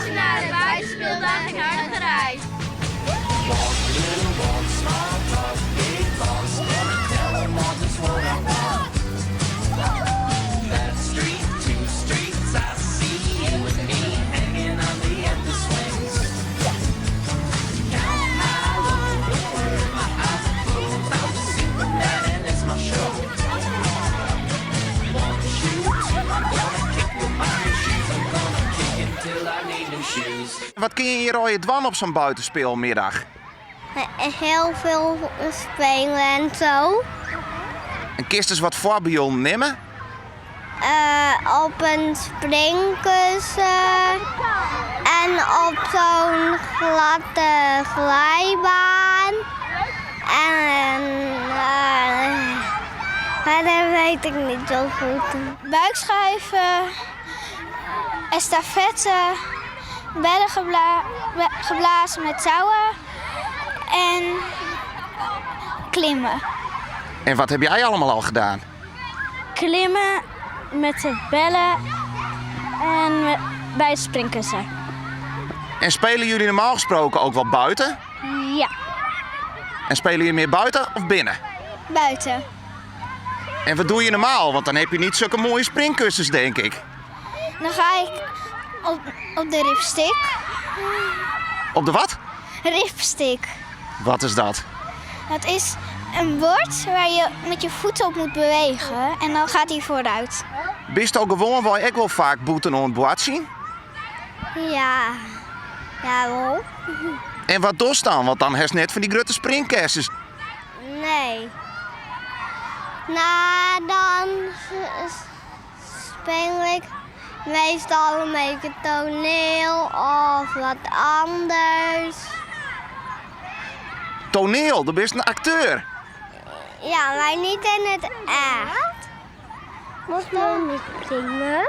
Nationale Buitenspeeldag in Hardegarijp. Wat kinne je hjir allegear dwaan op sa'n buitenspeelmiddag? Heel veel spelen en zo. En kinst ris wat foarbylden nimme? Op in springkussen en op zo'n gladde glijbaan. En verder weet ik niet zo goed. Buikschuiven, estafette, bellen geblazen met touwen en klimmen. En wat heb jij allemaal al gedaan? Klimmen met de bellen en bij het springkussen. En spelen jullie normaal gesproken ook wel buiten? Ja. En spelen jullie meer buiten of binnen? Buiten. En wat doe je normaal? Want dan heb je niet zulke mooie springkussens, denk ik. Dan ga ik op de ripstick. Op de wat? Ripstick. Wat is dat? Dat is een bord waar je met je voeten op moet bewegen en dan gaat hij vooruit. Bist ook gewoon waar ik wel vaak boeten om het bord zien? Ja, jawel. En wat doe je dan? Want dan heb je net van die grote springkussens. Nee. Nou, dan speel ik meestal een beetje toneel of wat anders. Toneel? Dan ben je een acteur. Ja, maar niet in het echt. Moet je niet zingen?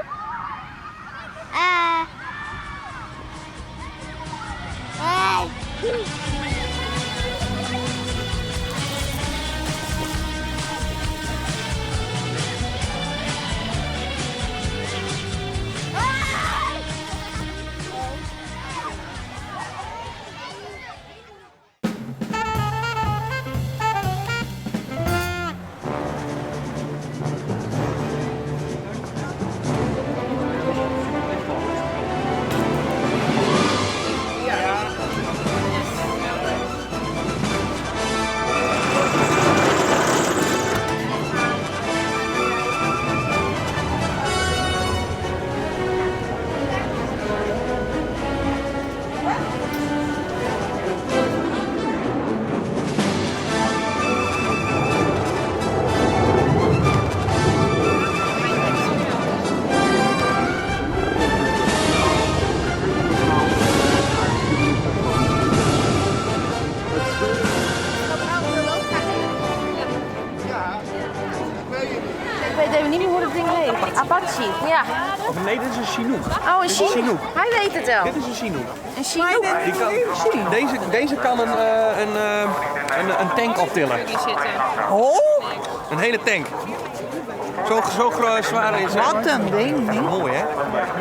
Ik weet even niet meer hoe dat ding heet. Apache, ja. Of nee, dit is een Chinook. Oh, een Dit is een Chinook. Chinook. Hij weet het wel. Dit is een Chinook. Een Chinook? Die kan, deze kan een tank optillen. Oh? Een hele tank. Zo zwaar is het. Wat een ding, niet? Mooi, hè?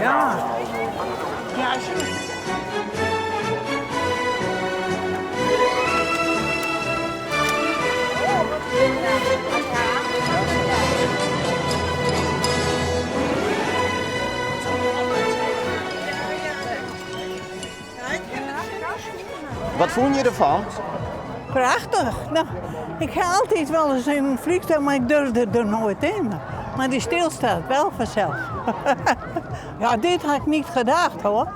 Ja. Ja, Wat vond je ervan? Prachtig. Nou, ik ga altijd wel eens in een vliegtuig, maar ik durfde er nooit in. Maar die stilstaat wel vanzelf. Ja, dit had ik niet gedacht hoor.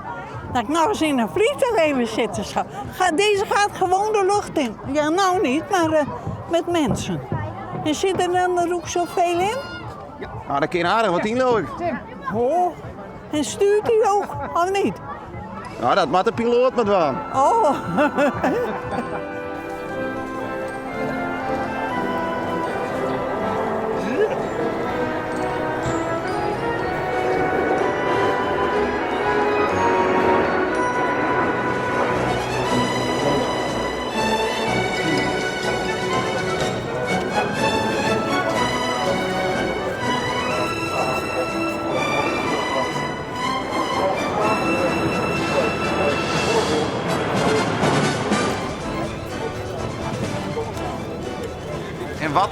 Dat ik nou eens in een vliegtuig even zitten zou. Deze gaat gewoon de lucht in. Ja, nou niet, maar met mensen. En zit er dan er ook zoveel in? Ja, nou, dat kun je aardig wat in, geloof ik. Oh, en stuurt hij ook, of niet? Nou, dat moet de piloot maar doen. Oh.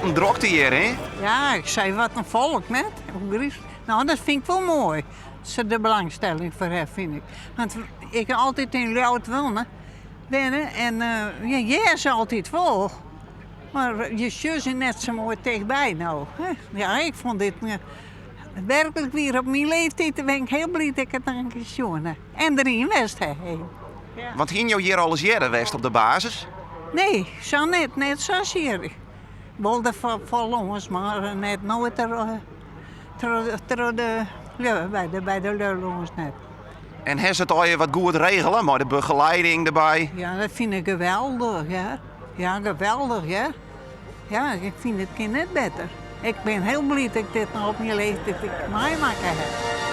Wat in drokte hjir, hè? Ja, ik sei wat in folk, net? Hoe grys. Nou, dat fyn ik wol moai. Dat se der belangstelling foar ha, fyn ik. Want ik ha altyd yn Ljouwert wenne, wenne en uh, ja, hjir is altyd wol. Mar je sjogge se net sa moai tichtby no. Hè? Ja, ik fûn dit uh, werklik wier op myn leeftiid ben ik hiel bliid dat ik it noch in kear sjoen ha. En deryn west ha. Want hiene jo hjir alris earder west op de basis? Nee, sa net. Net sa sear. Wol der foar lâns, mar net noait der troch de lju, by de lju lâns net. En ha se it allegear wat goed regele mei de begeleiding derby? Ja, dat fyn ik geweldich, ja. Ja, geweldich, ja. Ja, ik fyn it kin net better. Ik bin hiel bliid dat ik dit noch op myn leeftiid meimakke ha.